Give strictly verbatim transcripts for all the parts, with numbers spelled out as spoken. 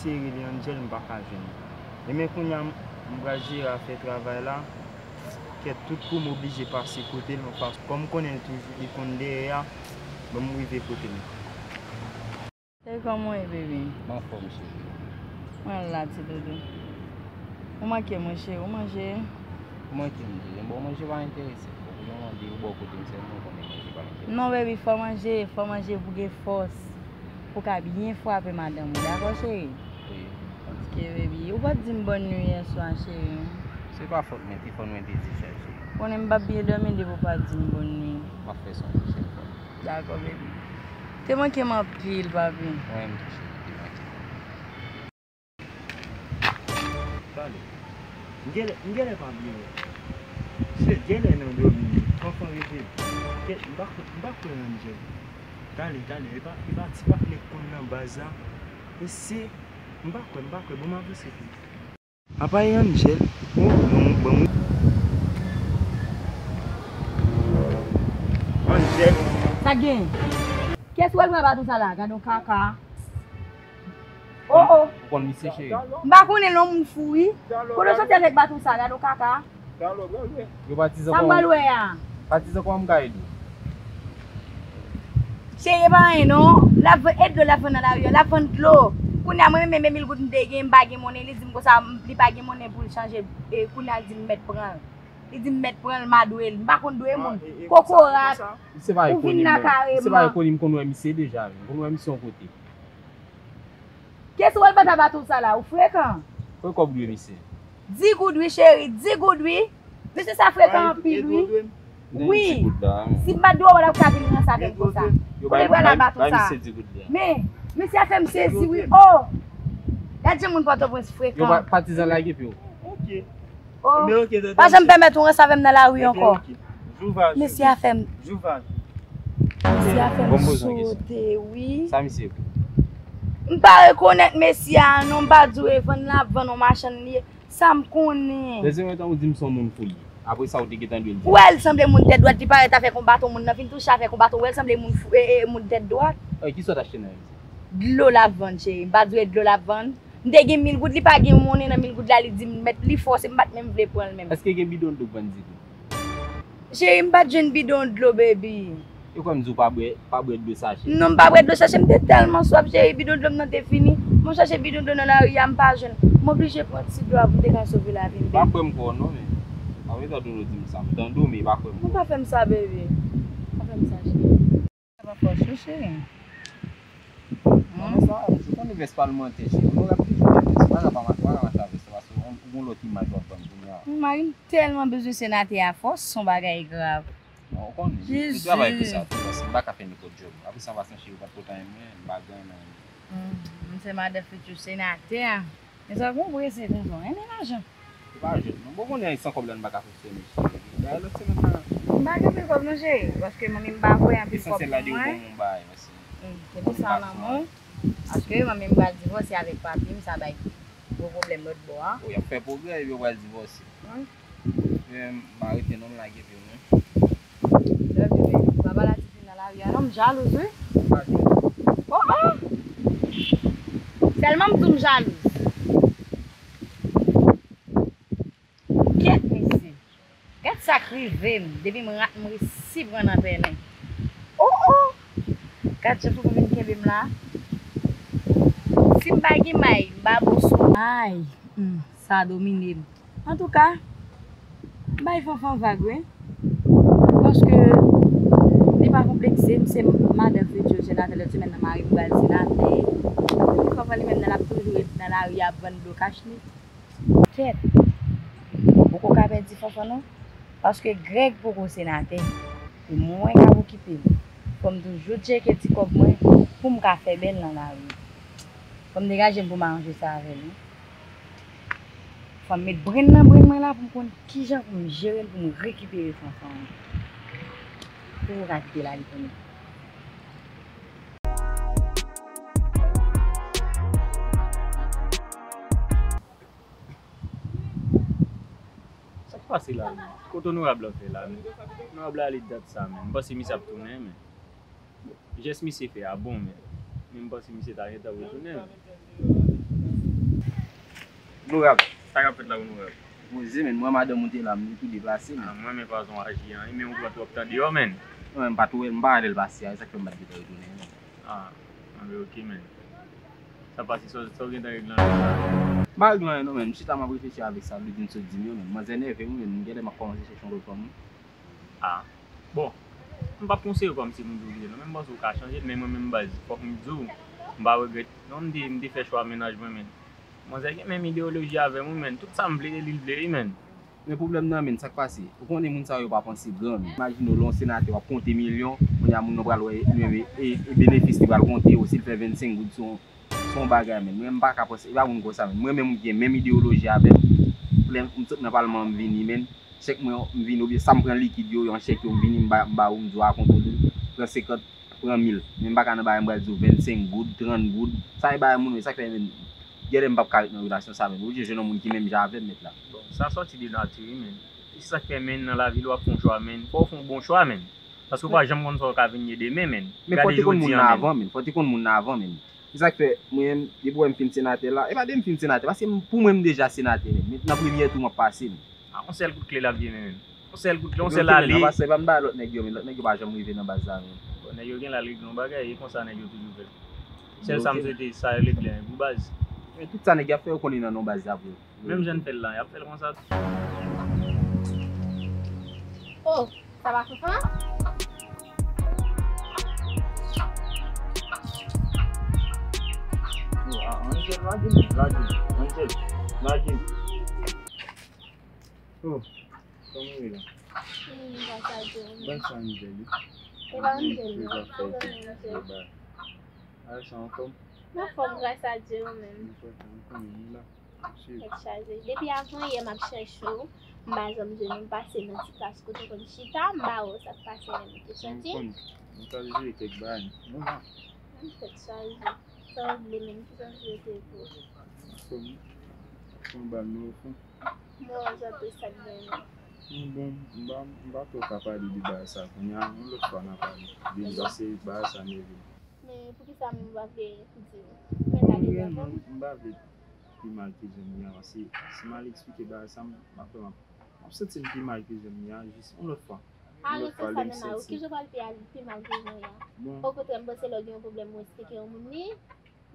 Eseye rele Angel, m pa ka jwenn li. Ebyen kounye a m pral jere afè travay la. Kèt tout kou m oblije pase kote l yon fason. Kòm m konnen l toujou li konn dèyè a, bon m rive kote l. E kòman w ye, baby? M anfòm, cheri. Mwen la, ti doudou. Ou manke mwen, cheri. Ou manje? Ou manke m, cheri. Bon, manje pa enterese m. Bon, pou yon mande ou bò kote m sèlman, ou konnen manje pa enterese m. Non, baby, fò manje, fò manje pou gen fòs. Pou w ka byen frape madanm ou, dakò, cheri? Wi. Ok, baby. Ou pa t di m bòn nwi yè swa, cheri. Se pa fòt mwen, telefòn mwen te dechaje. Konnen m p ap byen dòmi depi w pa di m bòn nwi. M ap fè sa yon pwochèn fwa. Dakò, baby. Te manke m anpil, papi. Mwen menm tou, cheri, te manke m. Tande. M genlè, m genlè pa byen wè. Se genlè nan dòmi, fanfan rete. Kèt, m pa kwè, m pa kwè Angel. Tande, tande, e pa, e pa ti patnè k konn nan baz la. E se, m pa kwè, m pa kwè, bon, m avanse tou. Apa e Angel? Bon, bon, bon. Angel. Sa gen? Kiyès wè l pran baton sa la? Gad yon kaka. Oh, oh. Ou konn misye, cheri? M pa konnen non, moun fou, wi. Kote w soti avèk baton sa? Gad yon kaka. Yo patizan. Sa m pral wè a? Patizan kòman m ka ede w? Cheri, e pa anyen non. L ap vann, e dlo l ap vann nan lari a. L ap vann dlo. Kounye a, mwen menm, menm mil goud m te gen, m pa gen monnen. Li di m konsa, m, li pa gen monnen pou l chanje. E kounye a, l di m mèt pran l. Li di m mèt pran l, m a dwe l. M pa konn dwe moun. Kokorat. Ou vin nan kare m. Se pa ekonomi, m konn wè misye deja, men. M konn wè misye yon kote. Kiyès ou wè l bat a baton sa la? Ou frekan. Konbyen kòb ou dwe misye? Di goud wi, cheri, di goud wi. Mesye sa frekan anpil wi. Wi. Si m pa t dwe w, w ap ka vin ranse avè m konsa. Kote l pral a baton sa? Men, mesye a fè m sezi wi. Oh! Gad jan moun Pòtoprens frekan. Yo pa, patizan lage pye w. Oh, pa janm pèmèt ou ranse avè m nan lari ankò. Mesye a fè m, mesye a fè m sote wi. Sa misye? M pa rekonèt mesye a non, m pa di w e vann l ap vann, yon machann li ye. Sa m konnen. Dèzyèm tan ou di m se yon moun fou li ye. Apre sa ou te gentan dwe l di. Ou wè l sanble moun tèt dwat, li parèt avèk yon baton, moun nan vin touche avèk yon baton, ou wè l sanble moun fou, e, e, moun tèt dwat. Kisa w t achte nan men misye? Dlo l ap vann, cheri. M pa di w e dlo l ap vann. M te gen mil goud, li pa gen monnen nan mil goud la, li di m mèt, li fòse m, m pa t menm vle pran l menm. Èske gen bidon dlo k vann di goud? Cheri, m pa t jwenn bidon dlo, baby. E kwè m di w pa bwè, pa bwè dlo sache. Non, m pa bwè dlo sache, m te tèlman swaf, cheri, bidon dlo m nan te fini. Mwen chache bidon dlo nan lari a, m pa jwenn. M oblije pran ti dlo a pou m te ka sove lavi m, baby. Pa kwè m kwè w non, men apre tande w di m sa, m tande w, men pa kwè m kwè w. Ou pa fè m sa, baby. Pa fè m sa, cheri. Sa pa fòs ou, cheri. Mwen sa, ou konn vès palmantè, cheri. Nou rap toujou gen vès. Ou pa ka pa mache, ou pa ka mache avè sa, paske ou gon lòt imaj w ap ban m kounye a. Mari m tèlman bezwen senatè a, fòs se yon bagay grav. Non, ou konnen, li, li travay pou sa tou, paske m pa ka fè nenpòt djòb. Apre sa, an pasan, cheri, ou pa t kontan mwen, m pa gen anyen. M se madan fitou senatè a. Men sa gon prese konsa, renmen lajan. Se pa jwèt non. Bon, konnen san kòb la n pa ka fonksyone, cheri. Dayè lòt semèn nan. M pa gen anpil kòb non, cheri, paske manmi m pa voye anpil kòb pou mwen. Esansyèl la de ou bon moun bagay, mèsi. Se pou sa manman, paske manmi m pral divòse avèk papi m, sa bay gwo pwoblèm lòt bò a. Ou y ap fè pwogrè epi yo pral divòse. Men m pa rete non, m lage pye w non. Love you, baby. Pa pale a tifi nan lari a non, m jalouz wi. Oh, oh! Sèlman m di w m jalouz. Kèt mesye. Gad sa k rive m. Depi m rat m resi pran nan pèlen. Oh, oh! Gad jan foukou vin kenbe m la. Si m pa gen may, m pa bo sou. Ay, hmm, sa domine m. Antouka, m bay Fanfan vag wi. Paske li pa konplekse, m se madan fitou senatè, lòt semèn nan mari m pral senatè. Fanfan li menm nan l ap toujou ret nan lari ap vann dlo kach li. Kèt. Poko ka pèdi Fanfan non. Paske Grèg poko senatè. E mwen k ap okipe l. Fò m toujou tcheke ti kòb mwen pou m ka fè bèl nan lari. Fò m degaje m pou m aranje sa avè l wi. Fò m met brenn nan brenn mwen la pou m konn kijan pou m jere l pou m rekipere Fanfan an. Pou ou ka kite l ale konnen. Sa k pase la menm? Kote onorab lan fè la menm? Onorab la ale dat sa menm. M panse misye ap tounen menm. Jès misye fè a bon, men, men m panse misye ta gentan retounen. Onorab. Sa k ap fèt la, onorab? Poze, men, mwen, madanm ou te la, m tou deplase, men. Ah, mwen, men fason aji an, men ou pran twòp tan deyò, men. Non, men m pa tou, m pa wè lè l pase a, e sa k fè m pa t gentan retounen, men. Ah, anben, ok, men. Sa pase, sa, sa w gentan regle anyen la? M pa regle anyen, non, men. M chita, m ap reflechi avèk sa Ludine sot di m yo, men. Manzè nève m, men. M genlè m ap kòmanse chèche yon lòt fanm, wi. Ah. Bon, m p ap konseye w kòmsi pou m di w kite l, non, men m panse w ka chanje l, men mwen menm baz, fòk m di w, m pa regrèt. Non, m te, m te fè chwa mennaj mwen, men. Manzè gen menm ideyoloji avè m, wi, men. Tout sa m vle, e li l vle, wi, men. Men pwoblèm nan, men, sa k pase? Ou konnen moun sa yo pa panse gran, men. Imajine w, lè yon senatè w ap konte milyon, kounye a moun nan pral wè, e, e, e benefis li pral konte yo, si l fè vennsenk goud sou, sou yon bagay, men. Mwen, m pa ka panse, e pa moun konsa, men. Mwen menm, m gen menm ideyoloji avè m. Lè m sot nan palman an, m vini, men. Chèk mwen, m vini, oubyen sa m pran likid yo, yon chèk yo, m vini, m ba, m ba ou, m di w a kontwole l, pran senkant, pran mil. Men m pa ka nan bagay, m pral di w vennsenk goud, trant goud. Sa e bagay moun, sa k fè, men, genlè m p ap ka ret nan relasyon sa, men. Ou jwenn yon moun ki menm jan avè m, mèt la. Bon, sa sòti de nati, wi, men. E se sa k fè, men, nan lavi, lè w ap fè yon chwa, men, fò w fè yon bon chwa, men. Paske w pa janm konn sa w ka vin ye demen, men. Men fò w te konn moun nan avan, men. Fò w te konn moun nan avan, men. Se sa k fè, mwen, depi w wè m fin senatè la, e pa depi m fin senatè, paske m, pou mwen, m deja senatè, men. Men nan premyè tou, m ap pase, men. Ah, yon sèl kout kle l ap vye, men. Yon sèl kout kle, yon sèl ale. Nan baz sa, e pa m ba lòt nèg yo, men lòt nèg yo pa janm rive nan baz la, men. Bon, nèg yo gen la regle yon bagay, e konsa nèg yo toujou fè. Sèl sa m swete, sa yo regle pou baz. Men tout sa nèg y ap fè, yo konnen nan non baz la vre. Menm jan n fè l la, y ap fè l konsa tou. Oh, sa pa Fanfan? Oh, ah, Angel, lage m, lage m. Angel, lage m. Oh, kòman w ye la? Hmm, gras a Dye, ou menm? Ban sa Angel, wi. E pa Angel, non. Sa w gen, Angel? Ba. A, sa anfòm? M anfòm, gras a Dye, ou menm? Anfòm, anfòm, wi la. Tèt chaje. Depi avan yè m ap chèche w, m pa janm jwenn ou, m pase nan ti plas kote w konn chita, m pa wè w, sa k pase menm, ou te soti? M konn, m t al jere kèk bagay. Bon, tèt chaje. Sa w vle menm, ki jan w vle te pou? Fò m, fò m ba l non, fò. Mwen wè jan tou sa k gen non. M bon, m pa, m pa twò ka pale de bagay sa kounye a, yon lòt fwa n a pale. Depi se bagay sa nève m. Men poukisa menm ou pa vle di m? Men gade jan m, m pa vle pi mal ke jan m ye a, paske si m al eksplike bagay sa, m ap fè m ap, m ap santi m pi mal ke jan m ye a, jis yon lòt fwa. Yon lòt fwa, lè m santi. Arete sa nan la, ou kijan w pral pi al pi mal ke jan w ye a? Bon. Okontrè, m panse lè w gen yon pwoblèm, ou eksplike yon moun li,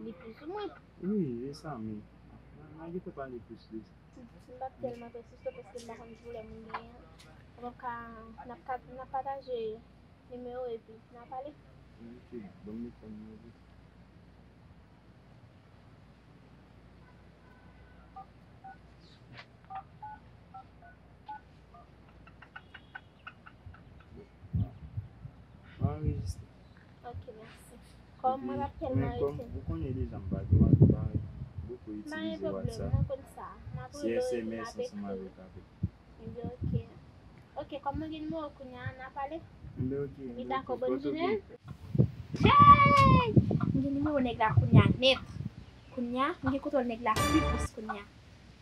li plis ou mwen. Wi, e sa, men. N a, n a gentan pale plis de sa. M p ap tèlman pèsiste paske m pa konn ki pwoblèm moun genyen an. N ap ka, n ap ka, n ap pataje nimewo epi n a pale. Ok, ban m met kòm nimewo. Mwen anrejistre. Ok, mèsi. Kòm mwen pa tèlman rete. Ou konnen deja m pa gen WhatsApp, m pa bokou itilize WhatsApp. Pa gen pwoblèm, mwen konn sa. M ap rele w epi m ap ekri w. Se S M S ansanm avèk apèl. Ebyen, ok. Ok, kòm mwen gen nimewo w kounye a, n a pale? Ebyen, ok. Ebyen, dakò, bòn jounen. Hey! M gen nimewo nèg la kounye a nèt. Kounye a, m gen kontwòl nèg la pi plis kounye a.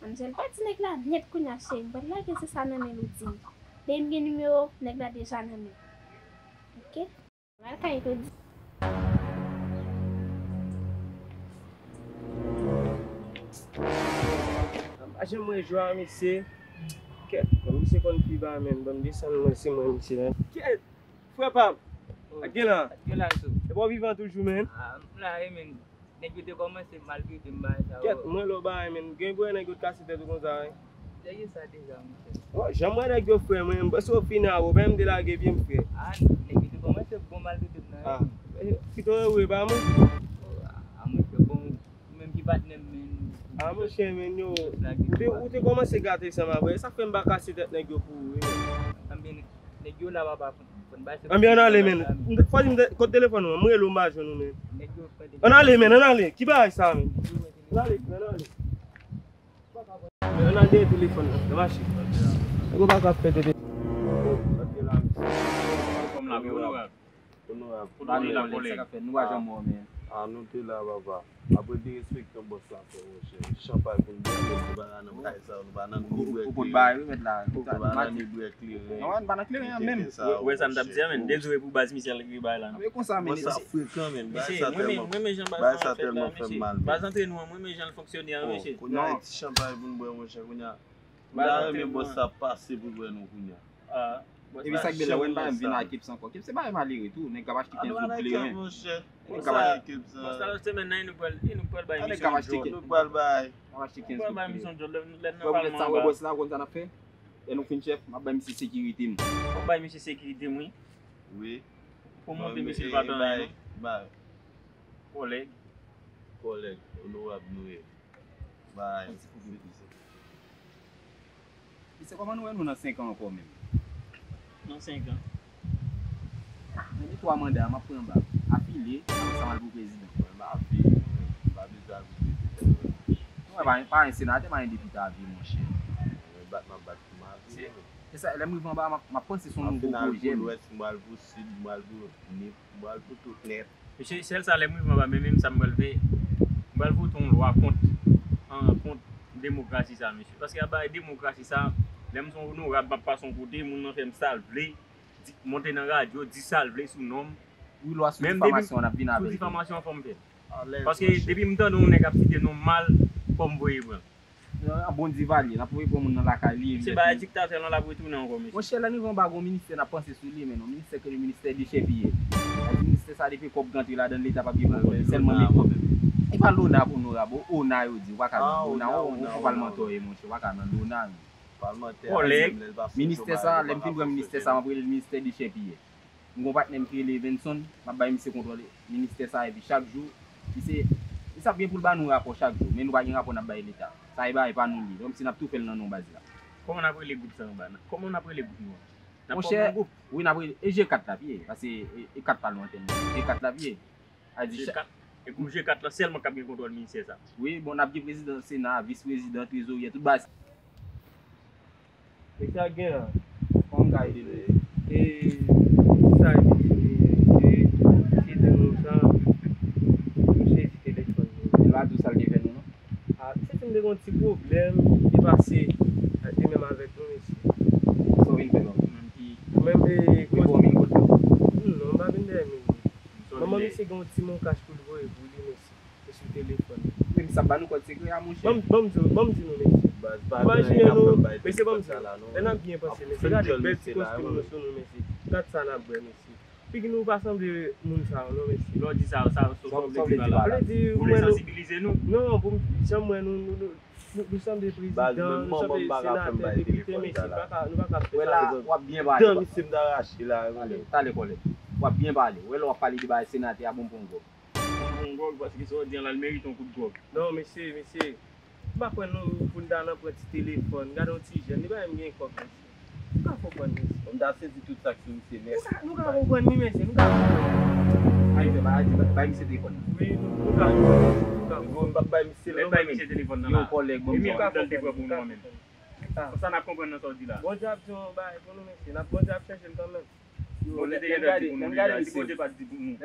Angel pa di nèg la nèt kounye a, cheri. M pral lage se sa nan men l ou di m. Depi m gen nimewo, nèg la deja nan men. Ok? Pral kay Todi. M pa janm wè jwa misye. Kèt, bon, misye konn pi ba menm. Bon, desann mwen, se mwen misye la. Kèt, frè pa m. Sa k gen la? Sa k gen la, tou? Epi w vivan toujou, men? Ah, m la, wi, men. Nèg yo te kòmanse maltrete m bagay sa yo. Kèt, mwen lè w bagay, men. Gen bwè nèg yo t kase tèt ou konsa, wi. Dèyè sa deja, monchè. Bon, jan m wè nèg yo, frè, mwen, m panse w fin a ou, men m te lage pye m, frè. Ah, nèg yo te kòmanse bon maltrete m nan, wi. Ah, eh, pito w ere pa mwen. Oh, ah, ah, monchè, bon, ou menm ki patnè m, men. Ah, monchè, men, yo, ou te, ou te kòmanse gate sa m apre. Sa fè m pa kase tèt nèg yo pou ou, wi, men. Anben, nèg yo la, papa, fòn, fòn bay se. Anben, ann ale, men. Fò di m de, kote telefòn ou an? M rele w, m pa jwenn ou, men. Nèg yo pran. Ann ale, men, ann ale. Ki bagay sa, men? Ann ale, ann ale. Ann al dèyè telefòn nan, nan mache. Nèg yo pa ka fè tete. Kòm la, wi, onorab. Onorab. Onorab, sa k ap fèt? Nou pa janm wè w, men. A, nou te la, papa. Apre derespektan bòs la fè, monchè. Chanpay pou n bwè, men nou pa nan kay sa, nou pa nan ni bwè kleren. Ou pot bay, wi, mèt la. Nou pa nan ni bwè kleren. Non, nou pa nan kleren an menm. Ou wè sa m t ap di a, men. Dezole pou baz misye al rive bay la, non. Men konsa, men. Bòs sa frekan, men. Bagay sa tèlman, bagay sa tèlman fè m mal, men. Baz antre nou an, mwen, men jan l fonksyone an, mesye. Kounye a, ti chanpay pou n bwè, monchè, kounye a. M ta renmen bòs sa pase pou l wè nou kounye a. Epi sa k bèl la, wè n pa menm vin ak Keps ankò. Keps se bagay malere tou, nèg k ap achte kenz goud kleren. Nèg k ap achte kenz goud kleren. Wè poutèt sa, wè bòs la, ou konn sa n ap fè? Lè nou fin chèf, m ap bay misye sekirite m. W ap bay misye sekirite m, wi. Wi. Pou monte misye l pa tann non. Kòlèg. Kòlèg, onorab nou ye. Bay. Misye, kòman nou wè nou nan senk an ankò menm? Nan senk an? Nan de twa manda, m ap pran bak. Afile, apre sa m al pou prezidan. Mwen pa afile, mwen pa bezwen al pou prezidan. Mwen pa, pa yon senatè, pa yon depite a vi, monchè. Mwen bat, m ap bat pou m a vi. Se, se sa, lè m rive anba, m ap, m ap panse se yon nouvo pwojè. M al pou lwès, m al pou sid, m al pou nip, m al pou tout nèt. Mesye, sèl sa lè m rive anba, men menm sa m pral fè, m pral vote yon lwa kont, an, kont demokrasi sa, mesye. Paske aba demokrasi sa, lè m se yon onorab, m ap pase yon kote, moun nan fè m sa l vle, di, monte nan radyo, di sa l vle sou non m. Wi, lwa sou difamasyon an ap vin avè l. Sou difamasyon an, fò m fè l. Paske depi m tande yon nèg ap site non m mal, fò m voye pran. An bon Divalye, n ap voye pran moun nan lakay li, epi se bagay diktatè lan l ap retounen ankò, mesye. Monchè, lè n rive anba, gon ministè n ap panse sou li, men non, ministè ke le ministè dechèpiye. Sa di ministè sa depi kòb k antre ladan l, leta p ap gen kontwòl li, sèlman lekòl. E pa lona, onorab, ona yo di, ou pa ka di ona, ou palmantè w ye, monchè, ou pa ka nan lona, non. Kòlèg, ministè sa, lè m fin pran ministè sa, m ap rele l ministè dechèpiye. M gon patnè m ki rele Evenson, m ap bay misye kontwòl ministè sa, epi chak jou, misye, misye ap gen pou l ba nou rapò chak jou, men nou pa gen rapò n ap bay leta. Sa e bagay pa nou li, kòmsi n ap tou fè l nan non baz la. Kòman n ap rele gwoup sa anba? Kòman n ap rele gwoup nou an? N ap fòme yon gwoup? Wi, n ap rele, e G kat la ap ye, paske e, e kat pa lwen antèn, G kat la ap ye. A di G kat, e gwoup G kat lan sèlman k ap gen kontwòl ministè sa. Wi, bon, n ap gen prezidan sena, vis prezidan, trezoryè, tout bagay. Mesye a gen la. Kòman ka ede nou? E sa e pitit li, se, se di nou sa, nou sezi telefòn li. Li pa di w sa l te fè nou, non? A, se ti m te gen yon ti pwoblèm ki pase, a, li menm avèk nou, mesye. Sa w vin fè la? Ou menm ki, ou menm, e, ki bò mil goud la? Non, m pa vin dèyè mil goud. Manman misye gen yon ti monkach pou l voye pou li, mesye. E sou telefòn. Men misye ap ba nou kòd sekrè a, monchè. Ban m, ban m di, ban m di nou, mesye. Imajine nou, mesye, ban m di nou, lè n ap byen panse, mesye, gade bèl ti kostim nou sou nou, mesye. Gad sa n ap bwè, mesye. Figi nou pa sanble moun sa yo, non, mesye. Lè w di sa, sa, sa, sa w vle di pa la? Ou vle sansibilize nou? Non, pou m, jan m wè nou, nou, nou, nou, nou sanble prezidan, nou sanble senatè, depite, mesye, nou pa ka, nou pa ka fè sa. Wè la, w ap byen pale. Dan misye m ta rache la, talè, talè, kòlèg. W ap byen pale. Wè lè w ap pale de bagay senatè a, bon, bon, bon. Yon gwòg, paske sa w di an la, l merite yon kout gwòg. Non, mesye, mesye. M pa kwè non pou n ta nan pran ti telefòn. Gade yon ti jèn, li pa menm gen kòb, mesye. M pa konprann, mesye. Bon, m ta sezi tout sa k sou misye nèt. Nou ka konprann li, mesye, nou ka konprann. Bay, bay, bay misye telefòn nan. Wi, nou, nou ka konprann, nou ka konprann. M p ap bay misye l non, bay misye telefòn nan la. Yon kòlèg, bon, nou ka konprann, nou ka konprann. Sa n ap konprann nan sa w di la. Bondye ap di yon bagay pou nou, mesye. N ap, Bondye ap chèche l kanmenm. Yo, lè m gade, lè m gade misye, lè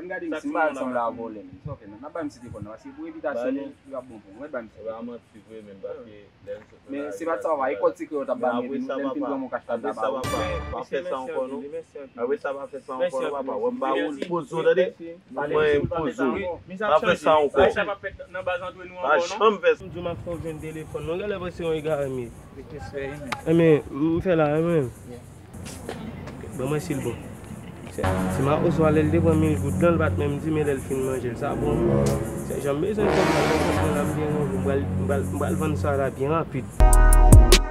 m gade misye, m pa sanble a vòlè, men. Sa w fè, n ap bay misye telefòn nan, paske pou repitasyon nou, li p ap bon pou nou. Mèt bay misye telefòn nan. Wè, a manti vre, men, paske lè m sot nan lari, men se pa sa, papa, e kòd sekrè yo t ap ba m, epi nou, lè m fin pran mon kach la, m ta ba ou. Apre sa, papa, pa fè sa ankò, non. Apre sa, pa fè sa ankò, non, papa. Wè, m ba ou, poze w, tande. Mwen, poze w. Pa fè sa ankò. Pa janm fè sa. M di w m ap fè w jwenn telefòn, non, genlè panse yon egare m ye. Enben, m fè la, enben. Ban mwen si l bon. Se, se ma Oswa lè l te pran mil goud lan, l pa t menm di, men lè l fin manje l, sa bon. Se jan m bezwen kòb la, lè kòb mwen la, m gen yon jou, m pral, m pral, m pral vann sa la byen rapid.